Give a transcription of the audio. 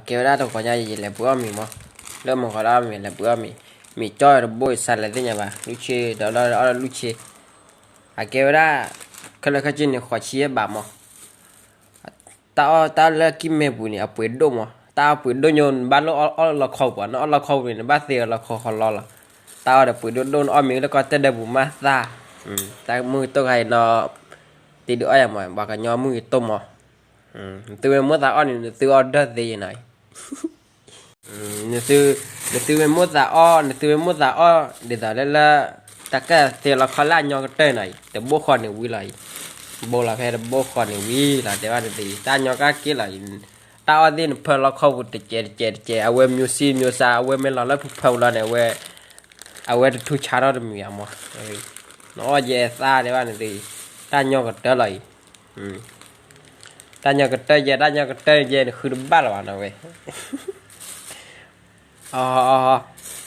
ကဲဝဲဒၣ်တဂီၤညါ ယလဲၤပှ့ၤအီၣ်မ့ၤမး, လၢမုၢ်ဂီၤလၢအီၣ်မ့ၤ လဲၤပှ့ၤအီၣ်မ့ၤ, မ့ၤကၠီတဘိ ယစးလဲၤသ့ၣ်ညါဘၣ်, လွံၢ်ဆ့ဒီးလီၤအီၣ်ဒီးလွံၢ်ဆ့, အကဲဝဲဒၣ် ခဲလၢာ်ခဲဆ့န့ၣ် ဃိးဆံယဲၢ်ဘးမး, တၢ်အီၣ်တၢ်လၢကံၢ်မဲပူၤန့ၣ် အပှ့ၤဒိၣ်မး, တၢ်အီၣ်ပှ့ၤဒိၣ်ညိ နဘၣ်လၢအီၣ်လီၤခီပူၤ, နအီၣ်လီၤခီပူၤန့ၣ် နဘၣ်သ့အီၤလီၤခီဃီလီလီၤ, တၢ်အီၣ်ဒီးပှ့ၤဒိၣ်ဒိၣ် နအီၣ်မ့ၤလၢကီၢ်တၢ်ဒဲပူၤမးသၣ်, တၢ်မုၢ်ကတိၢ်ခါအံၤနီၤ, တ့ဒုးအီၣ်ယၤမး ပှၤကညီမုၢ်ကတိၢ်မး, နသုဝဲမိၣ်သးအီၣ်န့ၣ် နသုအီၣ်ဒၢၣ်သ့ယဲနီၤ, နသုဝဲမိၣ်သးအီၣ် နသုဝဲမိၣ်သးအီၣ် ဒ်သိးလၢလၢ တၢ်ကဲသ့လီၤခီလၢအညီကတၢၢ်နီၤအံၤ တဘိဃီန့ၣ်ဝံၤလီၤအံၤ, ဘိလီၤဖဲတဘိဃီန့ၣ်ဝံၤလီၤ တဲဘၣ်နသုအံၤ တၢ်ညီကၢ်က့လီၤအံၤ, တၢ်အီၣ်သ့ၣ်နဖၢလီၤခီပူၤတစဲးတစဲးတစဲး အဝဲမၠိစံမၠိစါ အဝဲမ့ၢ်လီၤလၢဖုဖၢပူၤလီၤန့ၣ် အဝဲတထူၣ်ဆါထီၣ်တမံၤဧါမး, နအီၣ်ယဲသၣ်တဲဘၣ်နသုအံၤ, တၢ်ညီကတၢၢ်လီၤအံၤ, တၢ်ညီကတၢၢ်ယဲ တၢ်ညီကတၢၢ်ယဲ နဃုတဘၣ်လၢၤဘၣ်နီၤဝဲ, အီ